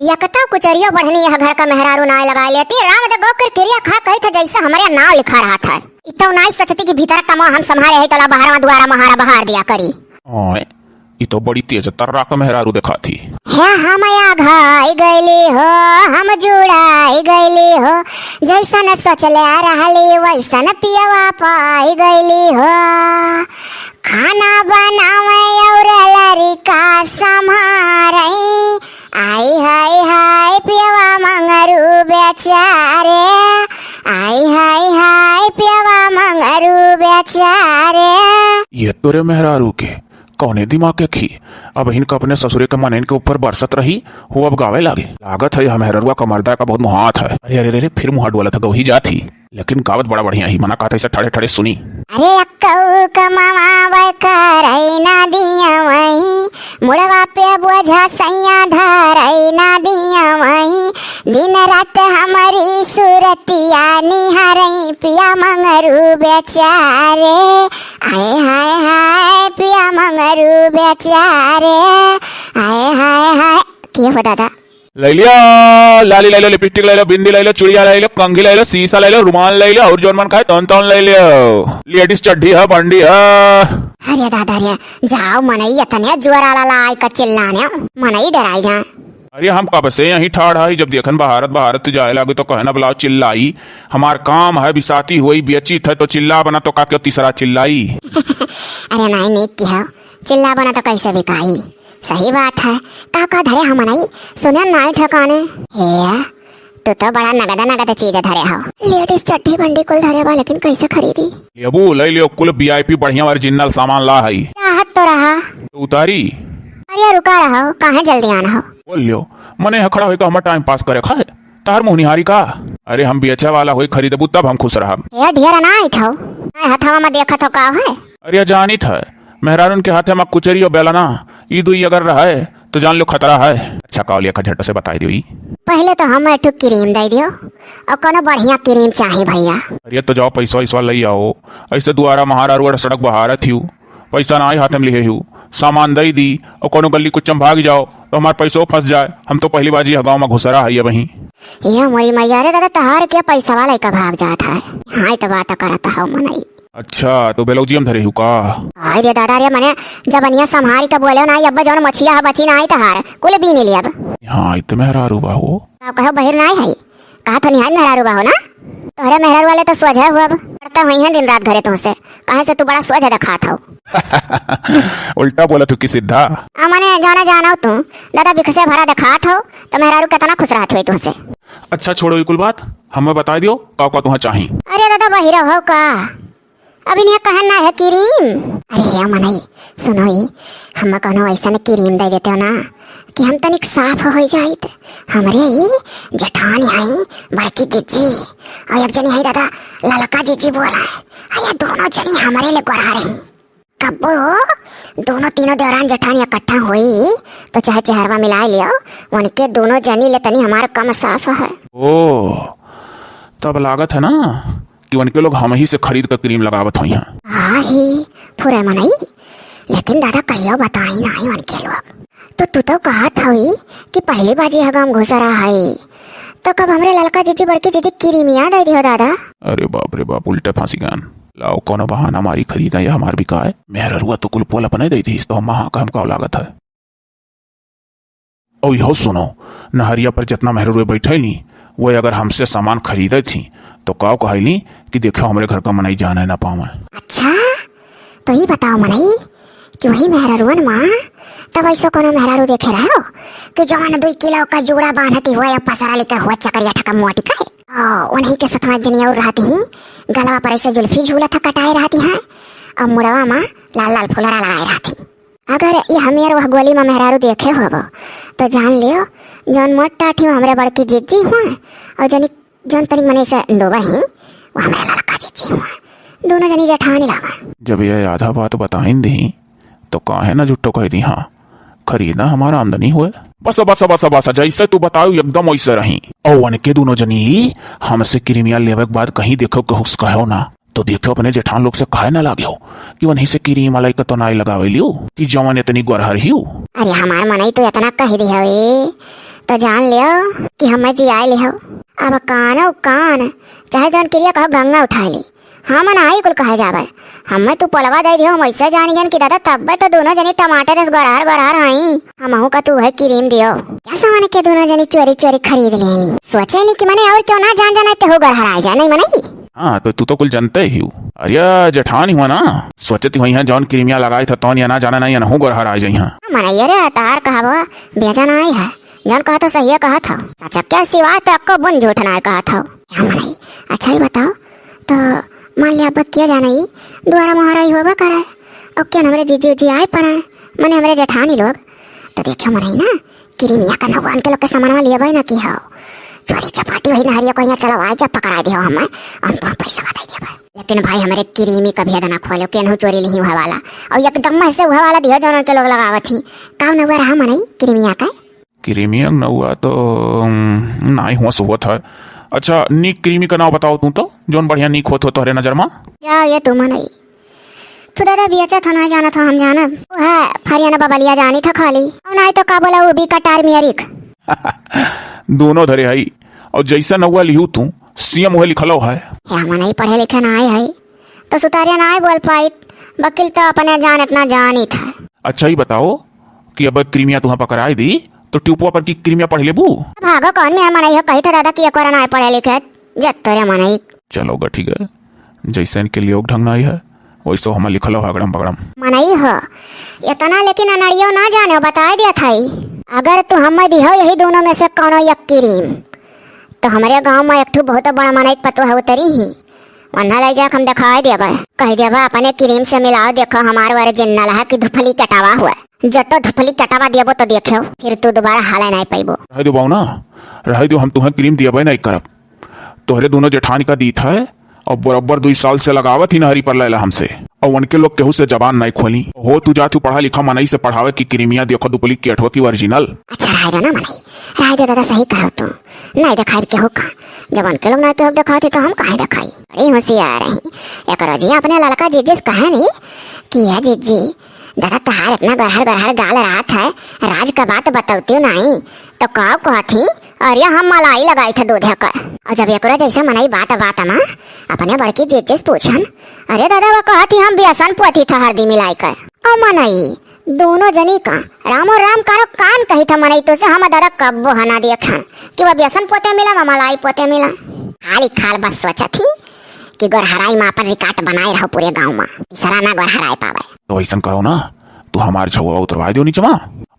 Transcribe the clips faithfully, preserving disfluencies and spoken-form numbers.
यकतौ कुचरियो बढ़नी यह घर का मेहरारू नाय लगाए लेती। राम दे गौ कर किरिया खा कही था जैसे हमरे नाव लिखा रहा था। इतौ नाय सोचती कि भीतर कमो हम संभारे है, तला बहारवा दुआरा महारा बहार दिया करी। ओए, ई तो बड़ी तेज तर्रा का मेहरारू देखात ही। हे हम आघाई गइली हो, हम जुड़ाई गइली हो, जैसन सोचले रहली वैसन पियवा पाई गइली हो। खाना बनावे और लरिका संभारई, आई हाय हाय पियवा मंगरू बेचारे, आई हाय हाय पियवा मंगरू बेचारे। ये तोरे मेहरारू के कौने दिमाग के खी? अब इनका अपने ससुरे के मनइन के ऊपर बरसत रही, हो अब गावे लागे। लागत है यह मेहररुआ का मर्दा का बहुत मुहात है। अरे, अरे, अरे, अरे, फिर मुहा डोलत है, गवही जात ही। लेकिन गावत बड़ा बढ़िया ही, मना कहत है इसे ठड़े ठड़े सुनी। अरे अक्कऊ कमावा करई ना दिया वही, मुड़वा पे बोझा सैया धरई ना दिया वही, दिन रात हमारी सूरतिया निहारई पिया मंगरू बेचारे। आए हाय हाय पिया मंगरू बेचारे, आए हाय हाय। के हो दादा? लइ लियो, लाली लइ लियो, लिपस्टिक लइ लियो, बिंदी लइ लियो, चुड़िया लइ लियो, कंघी लइ लियो, सीसा लइ लियो, रुमाल लइ लियो, और जौन मन खाए तौन तौन लइ लियो। लेडीज चड्ढी है, बंडी है। अरे दादा रे, जाओ मनई, इतने जोर आला लाई का चिल्लाने, मनई डराई जा। अरे हम कब से यहीं ठाड़ है, जब देखन बहारत बहारत तू जाए लागे तो कहना बुलाओ चिल्लाई। हमार काम है बिसाती हुई बेचित है तो चिल्ला बना तो का क्यों तीसरा चिल्लाई। अरे नाई नीक की हो, चिल्ला बना तो कैसे बिकाई? सही बात है, का का धरे हम नाई सुने नाई ठिकाने। हे तू तो बड़ा नगद नगद चीज धरे हो। लेडीज चड्ढी बंडी कुल धरे बा, लेकिन कैसे खरीदी? लेबू लइ लियो, कुल वीआईपी बढ़िया ओरिजिनल सामान ला है। चाहत तो रहा। तो उतारी। अरे रुका रहो, काहे जल्दी आना हो? बोल लियो, मने यहाँ खड़ा होइका हमार टाइम पास करे खाए, तार मुँह निहारी का? अरे हम बेचे वाला होई, खरीदबू तब हम खुश रहब। ए ढेर ना ऐठो, मैं हथवा में देखत हो का है? अरे जानित है, मेहरारून के हाथे में कुचरी और बेलना, ई दुई अगर रहे तो जान लो खतरा है। अच्छा कावलिया का झट से बताई दियो ई। पहले तो हम एक ठो क्रीम दे दियो और कोनो बढ़िया क्रीम चाहे भैया। अरे तो जाओ पैसा वैसा ले आओ, ऐसे दुआरा महारा रोड सड़क बहारत ही, पैसा ना आई हाथ में लिहे हूँ, सामान दे दी और कोनो गली कुछ में भाग जाओ तो हमार पैसो फंस जाए। हम तो पहली बाजी है गाँव में घुसरा है ये वहीं। ये मोरी मैया रे दादा, तहार के पैसा वाला का भाग जात है। हाँ, ई तो बात करत हो मनई। अच्छा, तो बेलौजियम धरे हूँ का? आय रे दादा रे, मने जबनिया संभारी के बोले ना, अब जौन मछिया है बची ना आई तहार, कुल बीन लेब। हाँ, ई तो मेहरारू बा हो। का कहो बहिर ना है? कहा तो निहाय मेहरारू बा हो ना? तोहरे मेहरारू वाले तो सोझे हो, अब पड़ता हुई है दिन रात घरे तुमसे, काहे से तू बड़ा सोझे देखात हो। उल्टा बोलत हूँ कि सीधा? आ, मने जाना जानो तू, दादा बिखसे भरा देखात हो, तो मेहरारू कितना खुश रहत हुई तुमसे। अच्छा छोड़ो ई कुल बात, हमें बताई दियो का का तुहाँ चाही। अरे दादा बहिरा हो का? अभी नहीं कहन ना है क्रीम। अरे हे मनई, सुनो ई, हम कौनो ऐसन क्रीम दे देते हो ना कि हम तनिक साफ हो जाइत। हमरे ई जेठानी आई बड़की जिज्जी, और एक जनी आई दादा ललका जिज्जी बोला है। अरे दोनों जनी हमरे ले गोरा रही। कब्बो दोनों तीनों देवरान जेठानी इकट्ठा होई तो चाहे चेहरवा मिलाए लियो, उनके दोनों जनी ले तनी हमार कम साफ है। ओ, तब लागत है ना कि उनके लोग हम ही से खरीद कर क्रीम लगावत होई हैं। हाँ ही, फुरे मनई, लेकिन दादा कहियो बताई ना है उनके लोग। तो तू तो कहत हई कि पहली बाजी हगाम घुसरा है, तो कब हमरे ललका जीजी बड़की जीजी क्रीमिया दे दियो दादा? अरे बाप रे बाप, उल्टे फांसी गान। लाओ कोनो बहाना मारी खरीदा या हमार बिकाए। मेहररुआ तो कुल पोल अपने दे दीस, तो हम हाँ कहम का लागत है। और यो सुनो, नहरिया पर जितना मेहररुए बैठे ली, वो अगर हमसे सामान खरीदे थी, तो काव कहली कि देखो हमरे घर का मनई जाने ना पावे। अच्छा, तो ई बताओ मनई कि वही मेहररुअन माँ तब ऐसो कोनो मेहरारू देखे रहो कि जवन दुई किलो का जूड़ा बांधती हुआ या पसारा लेकर हुआ चकरिया ठका मोटी का है। ओ, उन्हीं के साथ में एक जनी और रहती ही, गलवा पर ऐसे जुल्फी झूला था कटाए रहती है और मुड़वा माँ लाल लाल फुलरा लगाए रहती। अगर ये हमें वह गोली में मेहरारू देखे होबो तो जान लियो जौन मोट टाठी हमरे बड़की जिज्जी हुआ और जनी जौन तनिक मने से दोबर ही, वो हमरा ललका जीजी हुआ। दोनों जनी जेठानी लावा। जब ये आधा बात बताइन दी, तो काहे ना झुट्टो कह दी, हाँ, खरीदा हमारा आमदनी हुए। बस, बस, बस, बस, जैसे तू बताऊ एकदम वैसे रही। और उनके दोनों जनी हमसे क्रीमिया लेवे के बाद कहीं देखो के हुक्स कहो ना, तो देखो अपने जेठान लोग से काहे ना लागे हो कि वहीं से क्रीम वाला का तो नाई लगावे लियो कि जवन इतनी गोरहर ही हो। अरे हमार मनई तो इतना कह दे हवे तो जान लियो कि हमें जियाए लिहो। अब कानो कान, चाहे जौन किरिया कहो गंगा उठाए ली, हम नाहीं कुल कहे जाबे। हमें तू पोलवा दे दियो, हम ऐसे जान गए कि दादा तब्बे तो दोनों जनी टमाटर अस गोरहर गोरहर हई। हमहू का तू है क्रीम दियो। क्या सामान के दोनों जनी चोरी चोरी खरीद लेनी। सोचे ली कि मने और क्यों ना जान जाना ते हो गोरहर आ जाए, नहीं मनई? हाँ, तो तू तो कुल जनते ही हो। अरे जेठानी हुआ ना, सोचती हुई है जौन क्रीमिया लगाई था तौन या ना जाना नहीं, अनहू गोरहर आ जाई हाँ। मनई, अरे तार कहाबो बेजा ना आई है, जौन कहा था सही कहा था। सचक्के सिवाय तो अक्को बुन झूठ ना कहा था। क्या मनई, अच्छा ही बताओ, तो मान लिया अब किया जाना ही, दुआरा मुहारा ही होबा करे। और क्या हमरे जीजी उजी आए पड़े, मने हमरे जेठानी लोग, तो देखियो मनई ना, किरिमिया का नौवान के लोग के सामानवा लिया भाई ना की हो। चोरी चपाटी वही नहरिया को यहाँ चलो आए जब पकड़ा दियो हमें, हम तो पैसा दे दिया भाई। लेकिन भाई हमरे किरिमी कभी अदना खोलो, केनहू चोरी लिही हुआ वाला, और एकदम में से हुआ वाला दियो जौन उनके लोग लगावत ही। का नौवा रहा मनई किरिमिया का? क्रीमिया नौवा तो, हम्म, नाई हुआ सुहत है। अच्छा, नीक क्रीमी का नाव बताओ तू तो, जौन बढ़िया नीक होत हो तोहरे नजर मा। जाओ ये तू मनई। तू दादा बेचत हो, ना जानत हो, हम जानब। वो है, फरियाना बबलिया जानी था खाली। और नाई तो का बोला, वो भी कटार मियरिक। दोनों धरे हई, और जैसा नौवा लिहू तू, सेम उहे लिखलो है। हे, हम नहीं पढ़े लिखे ना आए है, तो सुतारिया ना आए बोल पाई, वकील तो अपने जान इतना जानी था। अच्छा, ही बताओ कि अब क्रीमिया तुहाँ पकड़ाई दी, तो ट्यूबवा पर की क्रीमिया पढ़ लेबू? भागो, कौन मेहर मनई हो, कही था दादा कि एक बार ना पढ़े लिखे, जब तोरे मनई। चलो ग, ठीक है, जैसे इनके लिए ढंग ना आई है, वैसे हमें लिखलो है अगड़म बगड़म। मनई हो, इतना लेकिन अनड़ियो ना जाने, बताए दिया था ही। अगर तू हमें दिहो यही दोनों में से कौनो एक क्रीम, तो हमरे गांव में एक ठो बहुत बड़ा मनई पतोह उतरी ही, वन्ना ले जाके हम दिखाई देबे, कह देबे अपने क्रीम से मिलाओ, देखो हमार ओरिजिनल है कि धुपली कटावा हुआ। जब तो धुपली कटावा देबो तो देखो, फिर तू दोबारा हाले नहीं पैबो। रह दो बाऊ ना, रह दो, हम तुहें क्रीम दियबे नहीं करब। तोहरे दोनों जेठानी का दीत है, और बराबर दुई साल से लगावत ही नहरी पर लैला हमसे, और उनके लोग केहू से जबान नहीं खोली। हो तू जा, तू पढ़ा लिखा मनई से पढ़ावे कि क्रीमिया देखो डुप्लीकेट हो कि ओरिजिनल। अच्छा रह दो ना मनई, रह दो दादा, सही कहो तू, नहीं दिखाई केहू का। जब उनके लोग नहीं केहू दिखावत ही तो हम काहे दिखाई? बड़ी होशियार है। एक रोजिया अपने लड़का जीजी से कहे नहीं कि "है जीजी, दादा तहार इतना गरहर गरहर गाल रहत है, राज का बात बतौती नहीं, तो का कहत ही? अरे हम मलाई लगाई थे दूध का।" और जब एकरो जैसे मनई बात बात मा अपने बड़की जीजी से पूछन, "अरे दादा, वो कहत ही हम बेसन पोती था हरदी मिलाई कर।" और मनई दोनों जनी का रामो राम कानो कान कही था मनई तो से हम दादा कब्बो हना देखा कि वह बेसन पोते मिला, वह मलाई पोते मिला। खाली खाल बस सोचत ही कि गोरहराई मा अपन रिकाट बनाए रहो पूरे गांव मा, तीसरा ना गोरहराए पावे। तो ऐसन करो ना, तू हमार झौवा उतरवाए दियो नीचवा,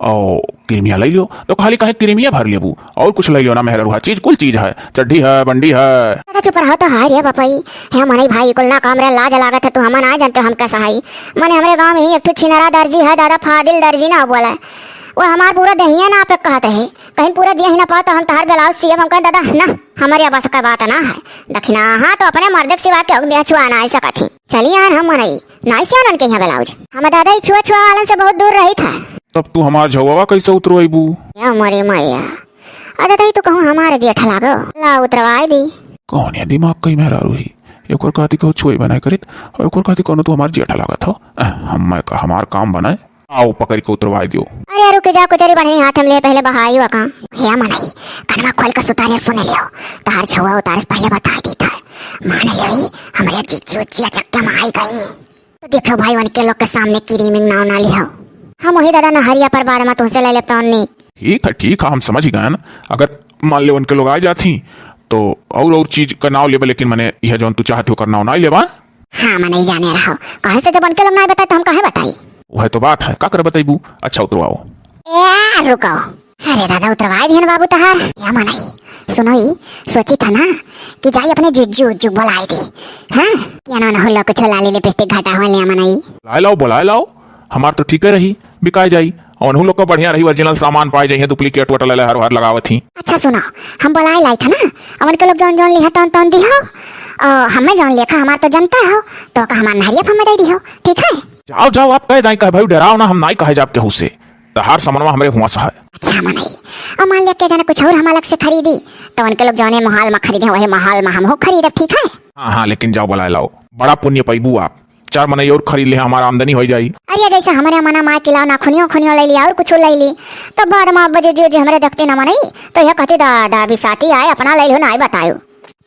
और क्रीमिया ले लियो। तो खाली कहे क्रीमिया भर लेबू, और कुछ ले लियो ना मेहररुआ, चीज कुल चीज है, चड्ढी है, बंडी है। दादा चुप रहो तो हाय रे बपई, हे मनई भाई कुल ना काम रे, लाज लागत है, तू हमा ना जानते हो हम कैसा है। मने हमरे गांव में ही एक ठो छिनरा दर्जी है दादा, फादिल दर्जी ना बोले, वो हमार पूरा देहिया ना पे कहत रहे, कहीं पूरा दिया ही ना पाओ तो हम तहार ब्लाउज सियब। हम कहे दादा ना, हमारे बस का बात ना है, दखिना हाँ तो अपने मर्द के सिवा केहू के देह छुआ ना सकत ही। चली आन हम मनई, नाई सियानन के यहाँ ब्लाउज। हम दादा ही छुआ छुआ वालन से बहुत दूर रही था। तब तू हमार झौवा कैसे उतरवाइबू? या मोरे मैया, अरे दादा ही तो कहूँ हमारे जेठ लागो, ला उतरवाई दी। कौन या दिमाग कहीं मेहरारू ही, एक और कहती कहूँ छुए बनाए करित, और एक और कहती कौनो तू हमार जेठ लागत हो। अह, हम मैं का हमार काम बनाए, आओ पकड़ के उतरवाई दियो। अरे रुक जा, कुचरी बढ़नी हाथ में ले, पहले बहाई हुआ काम। या मनई, कनवा खोल के सुतारे सुने लियो, तहार झौवा उतारे से पहले बताई दी था। मान लियो ही, हमरे जिज्जी उज्जी अचक्के में आई गई। तो देखो भाई, उनके लोग के सामने क्रीमिंग नाव ना लिहो। हम वही दादा नहरिया पर बाद में तुमसे ले लेता हूँ नीक। ठीक है, ठीक है, हम समझ गए ना। अगर मान ले उनके लोग आ जाती तो और और चीज का नाव लेबे, लेकिन मने यह जौन तू चाहत हो ओकर नाव ना लेबा। हाँ, मनई जाने रहो, काहे से जब उनके लोग ना बताए तो हम काहे बताई? वह तो बात है, का कर बताइबू? अच्छा उतरवाओ। ए रुको, अरे दादा, उतरवाए दिहन बाबू तहार। या मनई, सुनो ई, सोची था ना कि जाई अपने जिज्जू उज्जू बुलाई दी, हाँ? कि अनहु लोग कुछ लाली लिपस्टिक घटा हो लिया मनई। बुलाए लाओ, बुलाए लाओ, हमार तो ठीक रही, बिकाए जाई। और उनहु लोग का बढ़िया रही, ओरिजिनल सामान पाए जाइए, डुप्लीकेट वोट ले हर हर लगावत ही। अच्छा सुनो, हम बुलाए लाई था ना, अब उनके लोग जौन जौन लिहा तौन तौन दिहो, और हमें जौन लेखा हमार तो जनता हो, तो का हमार नहरिया पर हमें दे दिहो, ठीक है? जाओ जाओ, आप कह दाई कह भाई, डराओ ना, हम नाई कहे जाब केहू से। तहार समनवा हमरे हुआ सा है। अच्छा मनई, अब मान लिया के जाने कुछ और हम अलग से खरीदी, तो उनके लोग जौने माहौल में खरीदे, वही माहौल में हम हो खरीदब, ठीक है? हाँ हाँ, लेकिन जाओ बुलाए लाओ, बड़ा पुण्य पैबू आप। चार मनई और खरीद ले, हमार आमदनी होइ जाई। अरे जैसे हमरे मना माय किलाव नाखुनियो खुनियो लइ ली और कुछ लइ ली, तो बाद मा अब जीजी जी हमरे देखती ना मनई, तो यह कहती, "दादा बिसाती आए, अपना लइ लो, नाहीं बतायो।"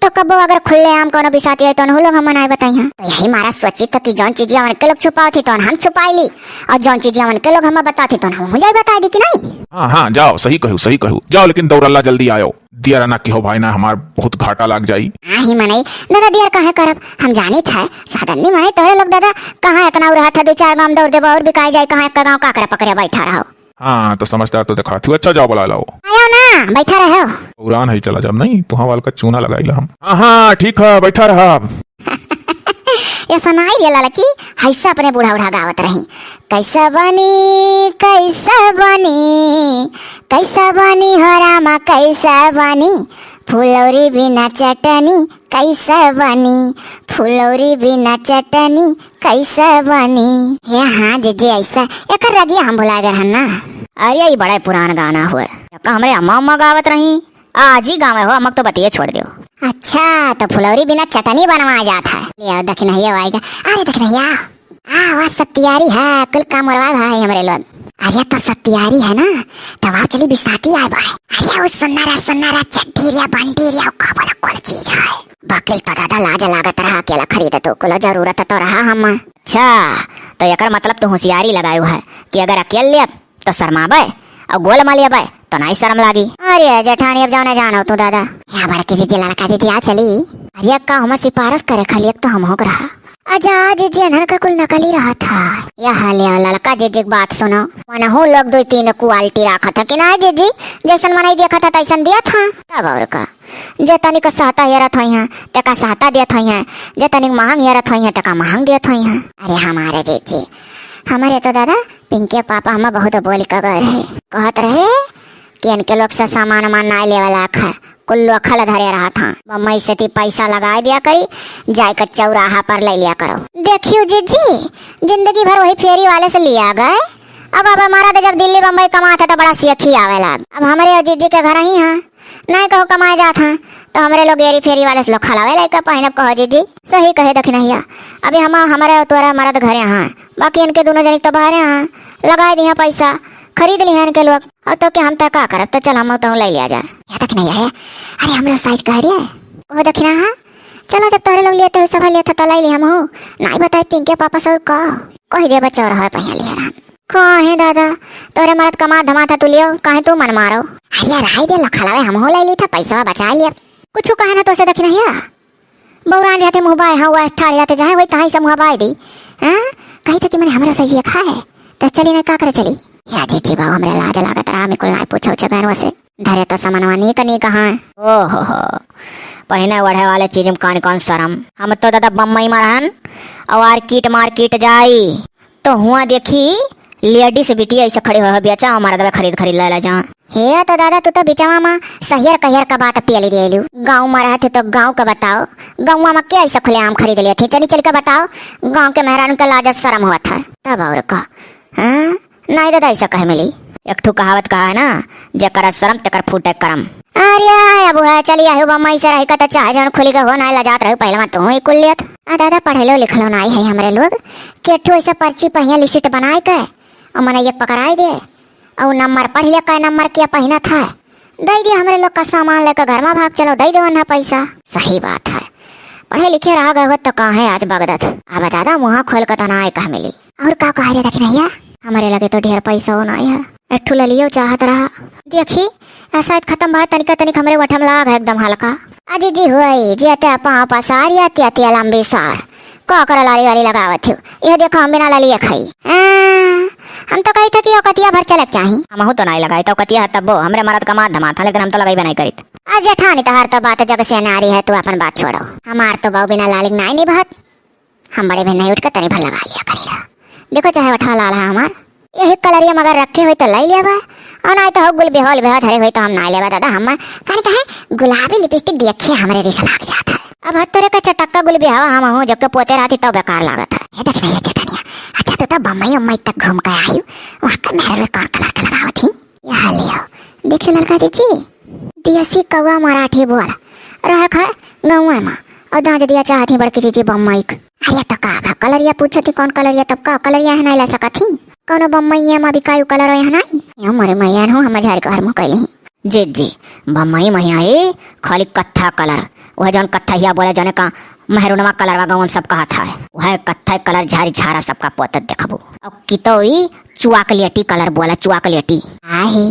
तो कबो अगर खुलेआम कौनो बिसाती आए, तो उनहू लोग हम नाहीं बताई हैं। तो यही मारा सोची तो कि जौन चीजिया उनके लोग छुपावत ही, तो हम छुपाई ली, और जौन चीजिया उनके लोग हम बताती, तो हम जाई बताई दी कि नाहीं। हाँ, हाँ, जाओ, सही कहू, सही कहू। जाओ, लेकिन दौड़ल्ला जल्दी आयो। दियर ना किहो भाई ना, हमार बहुत घाटा लाग जाई। आही मनई, दादा दियर काहे करब? हम जानित है, सादन्नी मनई तोहरे लोग दादा, कहाँ इतना उरहत है, दो चार गाँव दौड़ देबो और बिकाई जाई, कहाँ एक गाँव काकरा पकड़े बैठा रहो। हाँ, तो समझदार तो देखात हो। अच्छा, जाओ बुला लाओ। आयो ना, बैठा रहो। पुरान है, चला जाब नहीं, तुहाँ वाल का चूना लगाई ला हम। हाँ, हाँ, ठीक है, बैठा रहा। ये सुनाई रे ललकी, हैसा अपने बूढ़ा बूढ़ा गावत रही। कैसा बनी, कैसा बनी, कैसा बनी हो रामा, कैसा बनी, फुलौरी बिना चटनी, कैसा बनी, फुलौरी बिना चटनी, कैसा बनी। हे हाँ जीजी, ऐसा एकर रगिया हम भुला गए रहन ना। अरे, ई बड़ा पुरान गाना हुए, का हमरे अम्मा, अम्मा गावत रही। आजी गाँव में हो, अम्मा तो बतिये छोड़ दियो। अच्छा, तो फुलौरी बिना चटनी बनवा जात है। ले आओ, दखिनहिया आएगा। अरे दखिनहिया, आ, वाह, सत्यारी है, कुल काम करवाए भाई हमरे लोग। अरे, तो सत्यारी है ना, तो वहाँ चली बिसाती आए भाई। अरे, वो सुन्नरा, सुन्नरा, चड्ढी रे, बंडी रे, का बोला, कुल चीज है। बाकी तो दादा लाज लागत रहा, अकेला खरीद तो कुल जरूरत तो रहा हम। अच्छा, तो एकर मतलब तू होशियारी लगायो है कि अगर अकेल लेब तो शर्माबे, और गोल मा लेबे तो नाहीं शर्म लागी। अरे जेठानी, अब जाने जानो तू दादा। या बड़की जीजी, लड़का जीजी आ चली। अरे का हम सिफारिश करे, खाली एक तो हम हो रहा। अच्छा जीजी, अनहन का कुल नकली रहा था। या हाले आओ लड़का जीजी की बात सुनो। मनहू लोग दो तीन क्वालिटी रखा था कि ना जीजी, जैसन मनई देखा था तैसन दिया था। तब और का, जे तनिक सहता हेरत होई हैं, तेका सहता देत होई हैं, जे तनिक महंग हेरत होई हैं, तेका महंग देत होई हैं। अरे हमारे जीजी, हमारे तो दादा पिंके पापा हमें बहुत बोल के गए रहे, कहत रहे कि इनके लोग से सामान वामान नाहीं लेवे लायक है, कुल लोखल धरे रहत हैं। बम्बई से ती पैसा लगाए दिया करी, जाए के चौराहा पर ले लिया करो। देखियो जीजी, जिंदगी भर वही फेरी वाले से लिया गए। अब, अब हमारा तो जब दिल्ली बम्बई कमात है तो बड़ा सेखी आवेला। अब हमरे और जीजी के घर ही हैं, नाहीं कहूँ कमाए जात हैं, तो हमरे लोग एरी फेरी वाले से लोग खलावे लइका पहिनब, कहो जीजी। सही कहे दखिनहिया, अभी हम, हमरे और तोरा मरद घरे हैं, बाकी इनके दोनों जनिक तो बाहरे हैं, लगाए दिया पैसा, खरीद लिया इनके लोग। और तो क्या हम तो का करब, तो चल हम तो ले लिया जाए। या दखिनहिया है, अरे हमरो साइज कह रही है, कहो दखिना है, चलो जब तोहरे लोग लेते हो, सब लेते तो ले ली हम हो, नाहीं बताए पिंके पापा से और कहो, कही दे बच्चा रहा पहिया लिया राम। काहे दादा, तोरे मरद कमा धमा था तू लियो, काहे तू मन मारो? अरे राय दे, लखलवे हमहू ले ली था, पैसा बचा लिया। कुछ कहे ना तो से दखिनहिया। बौरान जाते मुँह बाय, हाँ, वह ठाड़ जाते जाए, वही तहाँ से मुँह बाय दी। हाँ? कही था कि मैंने हमरो सही खा है। तो चली ना, का करे चली? या जीजी बाबू, हमरे लाज लागत रहा, मैं कुल ना पूछो छगन वसे। धरे तो सामानवा नीक नीक हाँ। ओहो हो, पहिने ओढ़े वाले चीज में कौन कौन शर्म। हम तो दादा बम्बई में रहन, और मार्केट मार्केट जाई, तो हुआ देखी लेडीज बिटिया ऐसे खड़ी हो, बेचा, मरदवे खरीद खरीद ले, ले जा। हे तो दादा, तू तो बिचवा में सहियर कहियर का बात पेली देलू। गाँव में रहत तो गाँव का बताओ, गाँव में के ऐसे खुलेआम खरीद लेत ही? चली चल के बताओ, गाँव के मेहरान के लाज शर्म होत है। तब और का, हाँ? नाहीं दादा, ऐसा कहे मिली। एक ठो कहावत कहा है ना, "जेकर शर्म तेकर फूटे करम।" अरे अब है, चली आयो बम्बई से रही का तो चाहे जौन खुली के हो, नाहीं लजात रही, पहले में तू ही कुल लेत। आ दादा, पढ़लो लिखलो नाहीं है हमरे लोग, केठो ऐसा पर्ची पहिया लिसिट बनाए के, और मने ये पकड़ाई दे, और नंबर पढ़ ले, कै नंबर के पहिना था, दे दिया हमरे लोग का सामान लेकर घर में भाग चलो, दे दो ना पैसा। सही बात है, पढ़े लिखे रह गए हो तो कहाँ है आज बगदत। अब दादा मुँह खोल कर तो नाहीं कह मिली। और का कह रहे दखिनहिया? हमरे लगे तो ढेर पैसा हो नाहीं है, एक ठो ले लियो चाहत रहा। देखी, ऐसा खत्म भाई, तनिका तनिक हमरे वठम लाग है एकदम हल्का। अजी जी हुई, जियते पाँव पसार, या तिया तिया लंबी सार। का करे लाली वाली लगावत हो? यह देखो, हम बिना लाली खाई। आ, हम तो कही थे कि औकतिया भर चलक चाही। हमहू तो नाहीं लगाई, तो औकतिया है तब्बो, हमरे मरद कमात धमात है, लेकिन हम तो लगाई भी नाहीं करीत। आ जेठानी, तोहार तो बात जग से नारी है, तू अपन बात छोड़ो। हमार तो बहू बिना लाली नाहीं निभात। हम बड़े भी नहीं उठ के तनी भर लगा लिया करी ला। देखो चाहे उठा लाल है हमार, यही कलरिया मगर रखे हुई तो ले लिया बा, और नाहीं तो हो गुल बिहोल बिहो धरे हुई तो हम नाहीं लेबा दादा। हम कानी कहे गुलाबी लिपस्टिक देखे हमरे रिस लाग जात है। अब हद तोरे का चटक्का गुल बिहावा हम हूँ, जबकि पोते रहती तो बेकार लागत है। ये देख नहीं है जेठनिया, अच्छा तू तो बम्बई उम्बई तक घूम के आई, वहाँ के मेहर में कौन कलर का लगावत ही? यहाँ ले आओ, देखिए ललका जीजी, देसी कौआ मराठी बोल रहा है गौवा में, और दाज दिया चाहत ही बड़की जीजी बम्बई क। अरे तो का भा कलरिया पूछत ही, कौन कलरिया? तब का कलरिया है, नहीं ला सकत ही? कौनो बम्मैया मा बिकायु कलर है नहीं? यो मोरे मैया हो, हम झारी के हर मुँह कैली ही। जीजी, बम्मई महिया ए, खाली कत्था कलर, वह जौन कत्था हिया बोले, जौने का मेहरुनवा कलरवा गाँव में सब कहत है, वह कत्था कलर झारी झारा सबका पोतत देखबू। और कितो ई चुआकलेटी कलर बोला, चुआकलेटी। आहे,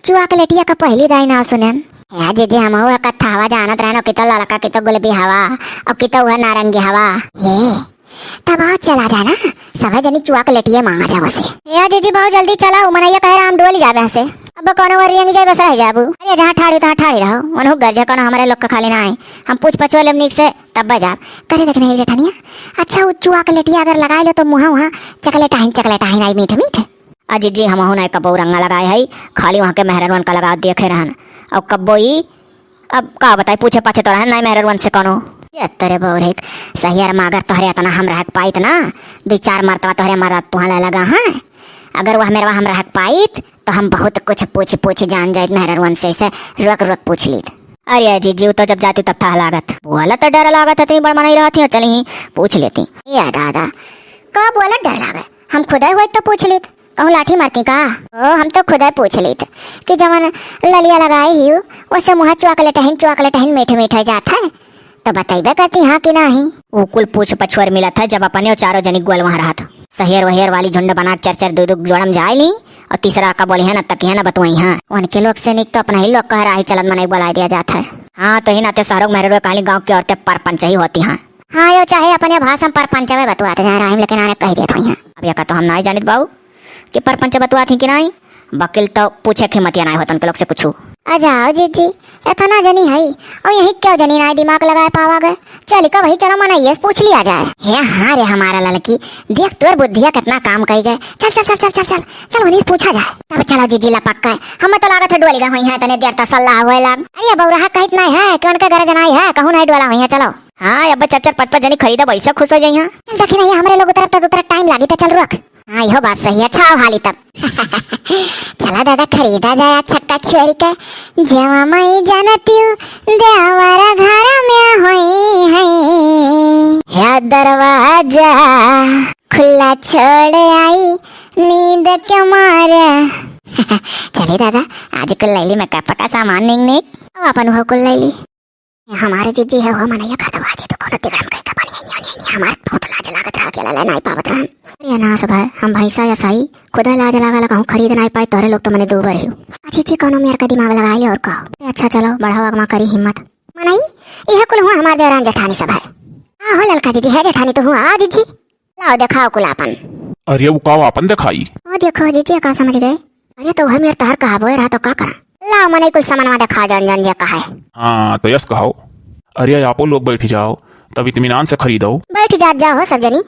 चुआकलेटिया का पहली दाई नाव सुनेन। हे जीजी, हम वो कत्था हवा जानत रहनो, कितो ललका, कितो गुलबी हवा, और कितो वह नारंगी हवा। हे, तब आओ चला जाए ना, सभे जनी चुआकलेटिए मांगा जाए वसे। ए जीजी, बहुत जल्दी चला, उ मनैया कहे रहा हम डोली जाबे हसे। अब कौनो ओर रेंग जाए बस रह जाबू। अरे जहाँ ठाड़ी तहाँ ठाड़ी रहो, उनहु गरजे कौनो हमरे लोग का खाली ना आए। हम पूछ पछो लेब नीक से तब जाब। करे देख नहीं जेठनिया, अच्छा उ चुआकलेटिया अगर लगाए लो तो मुँह वहाँ चकलेटाहिन चकलेटाहिन आई मीठ मीठ। आ जीजी, हमहू नहीं कबो रंगा लगाए है, खाली वहाँ के मेहरनवन का लगा देखे रहन। और कब्बो ई अब का बताई, पूछे पाछे तो रहन नाई मेहररुअन से कौनो। ये तेरे बौरहित, सहियर मा अगर तोहरे इतना हम रहक पाइत ना, दुई चार मरतबा तोहरे मरद तुहाँ ले लगा हैं। अगर वह मेरवा हम रहक पाइत, तो हम बहुत कुछ पूछ पूछ जान जाइत मेहररुअन से, इसे रुक रुक पूछ लीत। अरे जीजी, उ तो जब जाती तब था लागत। बोला तो डर लागत है, इतनी बड़ मनई रहती हो, चली ही पूछ लेती। ए दादा, का बोला डर लागे? हम खुदे होइत तो पूछ लीत। कहूँ लाठी मारती का? ओ, हम तो खुदे पूछ लीत कि जवन ललिया लगाई ही, ओसे मुँह चॉकलेट हइन, चॉकलेट हइन, मीठे मीठे जात है, तो बतइबे करती हाँ कि नाही। उ कुल पूछ पछुअर मिलत है, जब अपने चारों जनी गोल वहाँ रहत। सहेर वहेर वाली झुंड बना के चार चार दू दू जोड़म जाए ली, और तीसरा का बोली है ना तकी है ना बतुआई है। उनके लोग से निक तो अपना ही लोग कह रहा है, चलत मनई बोलाए दिया जात है। हाँ, तो ही नाते शहरों में मेहररुआ कहली गाँव की औरतें परपंच ही होती हैं। हाँ, यो चाहे अपने भाषा में परपंचवे बतुआते जा रहा है, लेकिन आने कह देत हुई हैं। अब यका तो हम नाई जानित बाऊ कि परपंच बतुआत ही कि नाई, वकील तो पूछे के हिम्मतिया नाई होत उनके लोग से कुछू। आ जाओ जीजी, इतना जनी है, और यही क्यों जनी नाई दिमाग लगाए पावा गए? चल का भाई, चलो मना ये पूछ लिया जाए। हे हाँ रे हमारा ललकी, देख तोर बुद्धिया कितना काम कई गए। चल चल चल चल चल चल चल, उन्हीं से पूछा जाए। तब चलो जीजी लपक गए, हमें तो लागत है डोली गए हुई हैं, इतने देर तक सल्लाह हुए लाग। अरे बउरहा कहित नाई है कि उनके घर जनाई है, कहूँ नाई डोला हुई है, चलो। हाँ, अब चार चार पाँच पाँच जनी खरीदब, ऐसा खुश हो जाई हैं। चल, देखी नहीं, हमरे लोग उतरब त उतरब टाइम लागी, त चल रुक। हाँ, इहो बात सही है। अच्छा, आओ हाली तब। चला दादा, खरीदा जाए छक्का छोरी के। जेवा माई जानतिउ, देवर घर में होई है। या दरवाजा खुला छोड़ आई, नींद के मारे। चली दादा, आज कुल लैली makeup का सामान निक निक। अब अपन हो कुल लैली। हमारे जीजी है, हो मनैया खतवा दे तो कोनो तिगड़म कहीं का बनी है, नहीं, नहीं, नहीं, हमार बहुत लाज लागत रहा, अकेला ले नाई पावत रहन। अरे ना सब है, हम भैंसा या साई, खुदा लाज लागा ला कहूँ खरीद नाई पाए, तोरे लोग तो मने दो बार हो। आ जीजी कोनो मेर का दिमाग लगा ले और कहो। अरे अच्छा चलो, बढ़ावा अगमा करी हिम्मत। मनई, यह कुल हुआ हमार देवरान जेठानी सब है। हाँ हो ललका जीजी, है जेठानी तो हुआ, आ जीजी। लाओ देखाओ कुल आपन। अरे वो का आपन देखाई? ओ देखो जीजी, का समझ गए? अरे तो वह मेर तहर कहा बोए रहा तो का करा? लाओ मने कुल सामानवा देखा जौन जौन जे कहा है। हाँ तो यस कहो। अरे आपो लोग बैठ जाओ, तब इत्मीनान से खरीदो। बैठ जात जाओ हो सब जनी।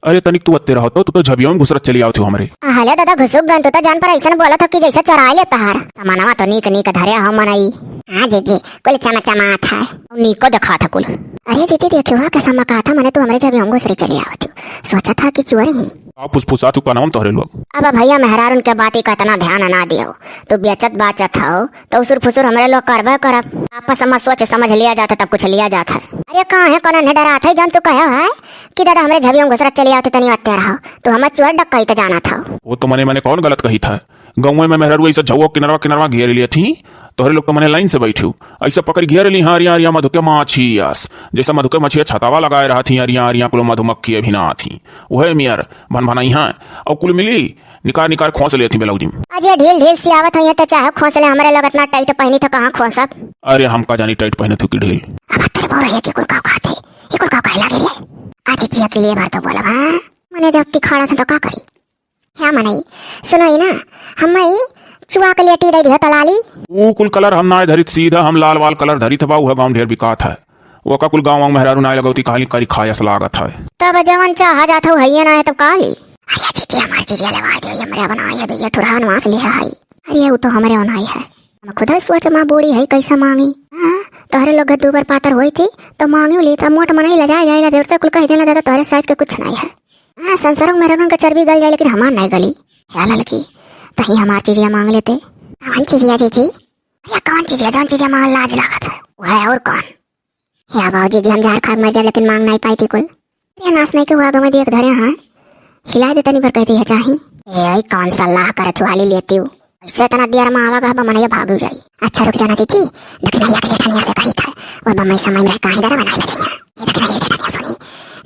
अरे तनिक तू अत्ते रहो तो, तू तो झबियों में घुसरत चली आवत हो हमरे। आ, हले दादा घुसुक गन, तू तो जान पर ऐसन बोलत हो कि जैसे चोराए ले तहार। सामानवा तो नीक नीक धरे हो मनई। हाँ जीजी, कुल चमचमात है। नीको देखात है कुल। अरे जीजी देखियो हा कैसा मकात है, मने तू हमरे झबियों में घुसरी चली आवत हो। सोचा था कि चोरी ही। आप फुसफुसा तू कनवा में तोहरे लोग। अब भैया मेहरारून के बाती का इतना ध्यान ना दियो, तू बेचत बाचत हो तो उसुर फुसुर हमरे लोग करबे करब। आपस में सोच समझ लिया जात है तब कुछ लिया जात है। अरे काहे कोनो ने डरात है, जौन तू कहे है कि दादा हमरे झबियों में घुसरत चली आवत तनी अत्ते रहो, तू हमें चोर डकैत जाना था। वो तो मने मने कौन गलत कही था, गाँव में मेहरारू ऐसा झौवा किनरवा किनरवा घेर लिए थी, तोहरे लोग तो मने लाइन से बैठू, ऐसा पकड़ घेर ली, हाँ, अरिया, अरिया, मधु के माछी आस, जैसा मधु के मछिया छतावा लगाए रहा थी, अरिया, अरिया, कुल मधुमक्खी अभी ना थी, वह मियर भन भनाई हाँ, और कुल मिली, निकार निकार खोंस ले थी ब्लाउज में। आज ये ढील ढील सी आवत है, ये तो चाहे खोंस ले, हमरे लोग इतना tight पहनी था, कहाँ खोंसब? अरे हम का जानी tight पहने थी कि ढील। अब तेरे बोल रही है कि कुल का कहते, ये कुल का कहे लागे रे? आज जिया के लिए बार तो बोला, हाँ? मने जब तिखाड़ा था तो का करी? ह्या मनई, सुनो ही ना, हम्मे ई चुआ के लेटी दे दिहो तलाली। ऊ कुल colour हम नाय धरित, सीधा हम लाल वाल colour धरित बा, उहे गाँव ढेर बिकात है। ओका कुल गाँव वाँव मेहरारू नाय लगौती, कहली करी खायस लागत है। तब जवन चाहा जात हौ, हइये नाय, तब का ली? अरे जीजी, हमार चीजिया लेवा दे, ये हमरे बनाई है, ये ठुरहा नवास लिहे है। अरे ऊ तो हमरे ओनाई है। हम खुदा सोच माँ बूढ़ी है, कैसे मांगी? हाँ, तोहरे लोग दूबर पातर होई थी, तो मांगी ली, तब मोट मनई लजाए जाए ला, जरूर से कुल कह देला, दादा तोहरे size के कुछ नाय है। हाँ, संसारों में रमन का चर्बी गल जाए, लेकिन हमार नाय गली। ह्या ललकी, तहीं हमार चीजिया मांग लेते। कौन चीजिया जीजी? या कौन चीजिया? जौन चीजिया मांग लाज लागत है। वह और कौन? ह्या बाबू जीजी, हम जहर खा के मर जाए, लेकिन मांग नाय पाई थी कुल। अरे नास नहीं के हुआ गवा देख धरे हाँ। हिलाइ दे तनी भर कहि दिया चाही। ए, आई कौन सलाह करत हुआ ली लेती हूँ। ऐसे इतना देर मा आवा गा बमनैया भाग जाई। अच्छा रुक जाना जीजी, दखिनैया के जेठनिया से कही था, वो बम्बई समय में रह काहे दादा बनाए ला जाइया। ये दखिनैया जेठनिया सुनी,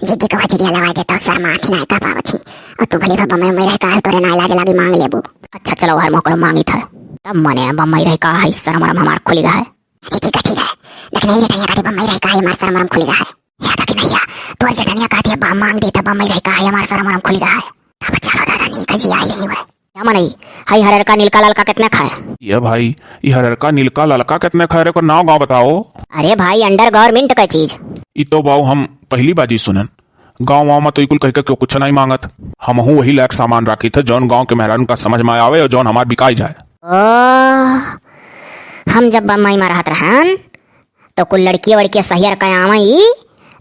जीजी को हजिरिया लवाई देता, शर्मा थी ना का पावत थी। और तू भले बम्बई में रह काहे तोरे ना इलाज लागी मांग लेबू। अच्छा चलो हर मोकरो मांगी था, तब मने बम्बई रह का है शर्म हमार खुली गा है। जीजी का ठीक है, दखिनैया जेठनिया का बम्बई रह का है हमार शर्म खुली गा है। या दखिनैया, तोर जेठनिया कहती है, "बा मांग देता, बा मैं रही का है, हमार शर्म वरम खुली गा है।" अब चलो दादा, नी का जी आई नहीं हुए। या मनई, हई हररका नीलका ललका कितने खाए? ये भाई, ये हररका नीलका ललका कितने खाए रे, को नाव गाँव बताओ। अरे भाई, under government का चीज। ई तो बाऊ हम पहली बाजी सुनन। गाँव वाँव में तो ई कुल कह के क्यों कुछ नहीं मांगत। हमहू वही लायक सामान राखी थे, जौन गाँव के मेहरारून का समझ में आवे और जौन हमार बिकाई जाए। ओ, हम जब बम्बई में रहत रहन, तो कुल लड़किया वड़किया सहियर के आवई,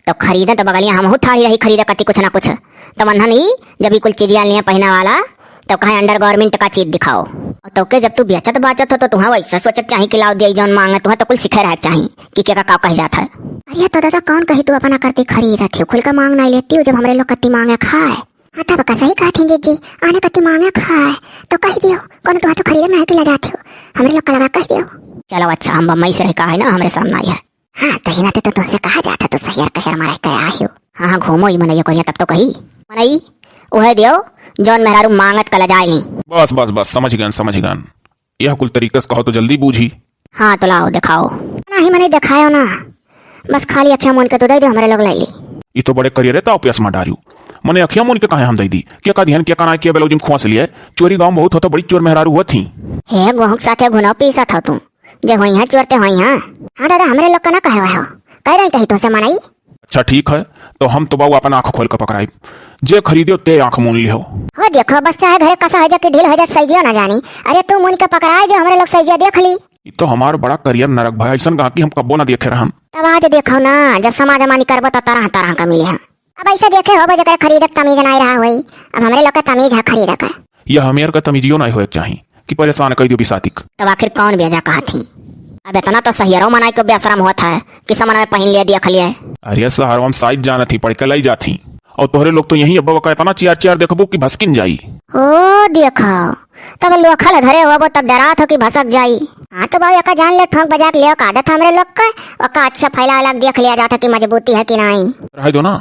तो खरीदे तो बगलिया हमहू ठाड़ी रही खरीदे कती कुछ ना कुछ। तो वन्हन ई जब ई कुल चीजिया लिया पहिना वाला, तो कहे under government का चीज दिखाओ। और तो के जब तू बेचत बाचत हो, तो तुहा वैसे सोचक चाही कि लाओ दिया जौन मांगे, तुहा तो कुल सीखे रहे चाही कि के का, का कह जात है। अरे तो दादा कौन कही तू अपना करती खरीदत हो, खुल का मांग नहीं लेती हो, जब हमरे लोग कत्ती मांगे खाए। हाँ, तब का सही कहत हैं जीजी, आने कति मांगे खाए, तो कह दियो, कोनो तुहा तो खरीदे में है कि ले जाते हो, हमरे लोग का लगा कह दियो। चलो अच्छा, हम बम्बई से रह का है ना, हमरे शर्म नहीं है। हाँ, तो ही ना ते तो तुझसे कहा जाता, तो सहियर कहर मारे के आए हो। हाँ, हाँ, घूमो ही मनैया कोरिया तब तो कही। मनई, उहे दियो, जौन मेहरारू मांगत का ले जाए नहीं। बस, बस, बस, समझ गन, समझ गन। यह कुल तरीका से कहो तो जल्दी बूझी। हाँ, तो लाओ, दिखाओ। नहीं, मने दिखायो ना, बस खाली अखिया मून के तो दे दे, हमरे लोग ले ली। ई तो बड़े करियरे ताव प्यास में डारियो। मने अखिया मून के काहे हम दे दी? के का दिहन, के का ना किया, ब्लाउज में खोस लिए। चोरी गाँव में बहुत होता, बड़ी चोर मेहरारू हुआ थी। हे, गोहूँ के साथे घुनो पीसत हो तू, जे होई है चोर ते होई है। हाँ दादा, हमरे लोग का ना कहे हो, कह रही कही तुझसे मनई। अच्छा ठीक है, तो हम तो बाऊ अपन आँख खोल के पकड़ाइब, जे खरीदियो ते आँख मून लिहो। हो देखो, बस चाहे घरे कसा हो जा कि ढील हो जा, सैजियो ना जानी। अरे तू मून के पकड़ाई दे, हमरे लोग सैजिया देख ली। ई तो हमार बड़ा करियर नरक भा, ऐसन गाहकी हम कब्बो ना देखे रहन। तब आज देखो ना, जब समाज अमानी करबो त तरह तरह का मिले हैं। अब ऐसे देखे होबो जेकरे खरीदक तमीज नाई रहा होई, अब हमरे लोग के तमीज है खरीदक। यह हमेर का तमीजियो नाई होए के चाही कि परेशान कई दियो बिसातिक। तब आखिर कौन बेजा कहा थी? अब इतना तो सहियरो मनाई के बेशरम होत है कि समन में पहिन लिया दिया खलिया है। अरे शहर में साइज जानत ही, पढ़ के लाई जात ही। और तोहरे लोग तो यहीं अब का इतना चियार चियार देखबो कि भसकिन जाई। ओ देखो, तब लोखल धरे होबो तब डरात हो कि भसक जाई। हाँ तो बाबू एका जान ले ठोंक बजा के लियो का आदत हमरे लोग का, ओका अच्छा फैला अलग देख लिया जाता कि मजबूती है कि नहीं। रहे दो ना,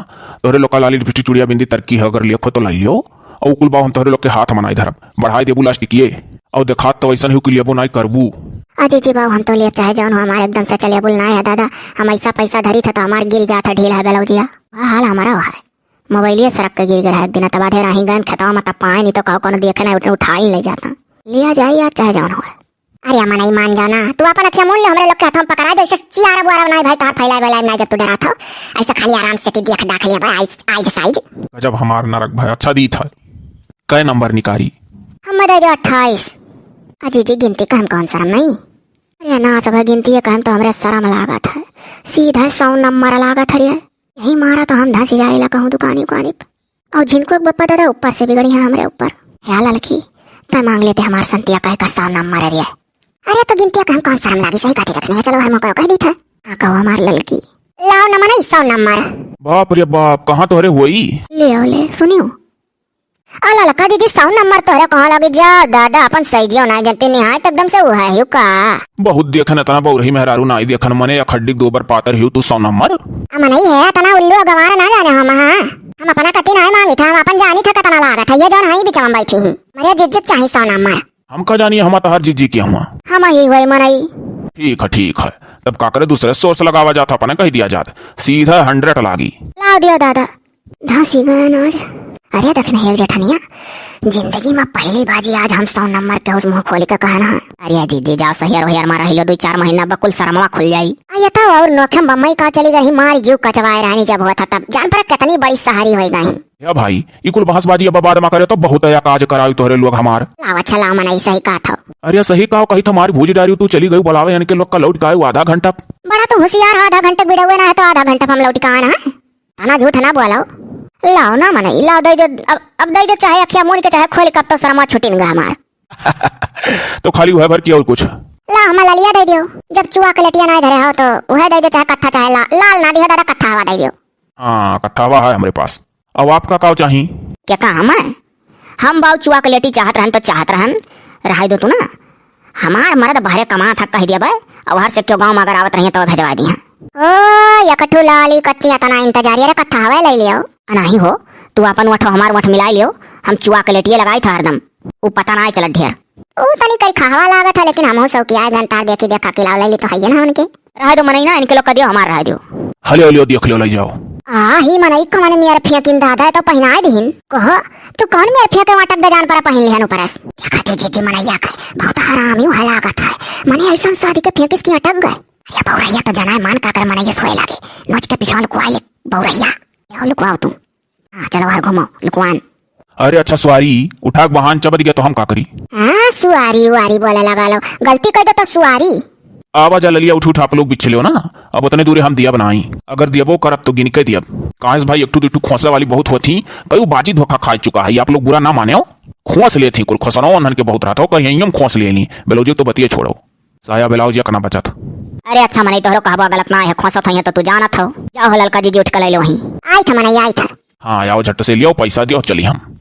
तोहरे लोग का लाली लिपस्टिक चुड़िया बिंदी तरकी है, अगर लियो खो तो लाई लियो। और कुल बाबू हम तोहरे लोग के हाथ मनाई धरब, बढ़ाई देबू लास्टिक ये। और देखात तो ऐसा नहीं कि लेबो नाई करबू। अजी जी बाबू हम तो लेब चाहे जौन हो, हमारे एकदम से चले बुल ना है दादा, हम ऐसा पैसा धरी था तो हमार गिर जात है ढील है ब्लाउजिया। वह हाल हमारा हुआ है। मोबाइलिए सड़क के गिर गया है एक दिन, तब आधे राही गन खेतवा में तब पाए नहीं तो कहो कोनो देखे ना उठ-, उठाई ले जाता। लिया जाए या चाहे जौन हो। अरे अम्मा नहीं मान जाना, तू अपन अखिया मून ले, हमरे लोग के हाथों में पकड़ा दे, ऐसे चियारा बुआरा नहीं भाई, तार फैलाए वाला नहीं जब तू डरा था, ऐसे खाली आराम से ती देख डाख लिया भाई, आइज, आइज साइज। गजब हमार नरक भाई, अच्छा दी था। कै नंबर निकारी? हम दे दे अट्ठाईस। अजी जी गिनती का हम कौन शर्म नहीं? अरे ना सब गिनती है, कहम तो हमरे शर्म लागत है, सीधा सौ नंबर लागत है रे। यही मारा तो हम धंस जाइला कहूँ दुकानी उकानी प। और झिनको एक बप्पा दादा ऊपर से बिगड़ी है हमरे ऊपर। हे ललकी, तै मांग लेते हमार संतिया कहे का सौ नंबर है रे। अरे तो गिनतिया का हम कौन शर्म लागी, सही कहती रखनी है, चलो हर मौका कह दी था। हाँ कहो हमार ललकी। लाओ न मनई सौ नंबर। बाप रे बाप, कहाँ तोहरे होई? ले आओ ले, सुनियो। आ ललका दीदी सौ नंबर तोहरे कहाँ लगी जा, दादा अपन सही जियो ना जनती निहायत एकदम से उहा है का। बहुत देखन इतना बौरही मेहरारू नाई देखन मने या खड्डी दो बार पातर हियो तू सौ नंबर। आ मनई है इतना उल्लू अगवार ना जाने हम, हाँ। हम अपना कती नाई मांगी था, हम अपन जानी था कितना लागत है, ये जौन है बिचवा में बैठी ही। मरे जिज्जत चाही सौ नंबर। हम का जानिए, हम तहार जीजी के हुआ। हम ही हुए मनई। ठीक है, ठीक है, तब का करे दूसरे सोर्स लगावा जात, अपने कह दिया जात, सीधा हंड्रेड लागी। लाओ दियो दादा, धंसी गए ना आज। अरे देख नहीं एक जेठनिया, जिंदगी में पहली बाजी आज हम सौ नंबर के उस मुंह खोली का कहना है। अरे जीजी जाओ सहियर वहियर मारा हिलो, दो चार महीना बकुल शर्मवा खुल जाई। आ ये तो और नोखे बम्बई का चली गई, मारी जीव कचवाए रहनी जब हुआ था तब, जान पर कितनी बड़ी सहारी हो गई। या भाई, ई कुल बहसबाजी अब बाद में करे तो बहुत या काज कराई तोहरे लोग हमार। लाव अच्छा लाव, मनई सही कहत हो। अरे सही काव कही तो मारी भूज डारी तू चली गई बुलावे यानी के लोग का लौट के आयु आधा घंटा। बड़ा तू होशियार है, आधा घंटे बिड़ौए ना है तो आधा घंटा हम लौट के आना है। तना झूठ ना बोलो। लाव ना मनई, लाव दे दे, अब, अब दे दे चाहे अखिया मून के चाहे खोल के, अब तो शर्मा छुटी न गया हमार। तो खाली वह भर की और कुछ? ला हम ललिया दे दियो, जब चुआ के लटिया ना धरे हो तो वह दे दे चाहे कत्था चाहे ला-, लाल ना दियो दादा कत्था हवा दे दियो। हाँ, कट्ठावा है हमरे पास। अब आपका काव चाही? क्या काम है? हम बाऊ चुआ के लेटी चाहत रहन तो चाहत रहन, रहाई दो तू ना। हमार मरद बहरे कमात ह, कहि दिया बे, अउर हर से क्यों गाँव में अगर आवत रहिए तो भेजवा दिया। ओ, यकठू लाली कत्ती अतना इंतजारी, अरे कट्ठावा ले लियो। अनाही हो, तू आपन वठ हमार वठ मिलाई लियो, हम चुआ के लेटिए लगाई था हरदम। उ पता ना चलत ढेर। उ तनी कई खावा लागत है, लेकिन हमहू शौकिया है, गंतार देखी देखा के लाव ले ली तो हइये ना उनके। रहे दो मनई ना, इनके लोग का दियो, हमार रहे दियो। हलियो, हलियो, देख लियो, ले जाओ। आ, ही मनई कौन मेर फेंकिन दादा, तो पहिनाए दिहिन। कहो, तू कौन मेर फेंके वाटक दे जान पर पहिन लिहन ऊपरस? देखा दे जीजी मनैया का, बहुत हरामी हुआ लागत है। मने ऐसन शादी के फेंकिस की अटक गए। अरे बौरैया तो जनाए मान का कर मनैया सोए लागे। नोच के पिछवा लुकवाए ले बौरैया। आओ लुकवाओ तू। हाँ, चलो बाहर घूमो, लुकवान। अरे अच्छा सुआरी, उठा के बहान चबद गया तो हम का करी? हाँ, सुआरी उआरी बोले लगा लो, गलती कर दो तो सुआरी। आवा जा ललिया, उठ उठ आप लोग बिछले हो ना, अब उतने दूरे हम दिया बनाई। अगर दियबो करब तो गिन के दियब। काहेस भाई, एक ठू दू ठू खोंसा वाली बहुत होत ही, कई बाजी धोखा खा चुका है, आप लोग बुरा ना माने हो। खोंस लेत ही कुल, खोसनो उन्हन के बहुत रहत हो, कहीं हम खोंस ले ली। ब्लाउज तो बतिये छोड़ो, साया ब्लाउज या कना बचत। अरे अच्छा मनई, तोहरो कहबो गलत ना है, खोंसत है तो तू जानत हो। जाओ हो ललका जीजी, उठ के ले लो वहीं। आई था मनई, आई था। हाँ, आओ झट से लियो, पैसा दियो, चली हम।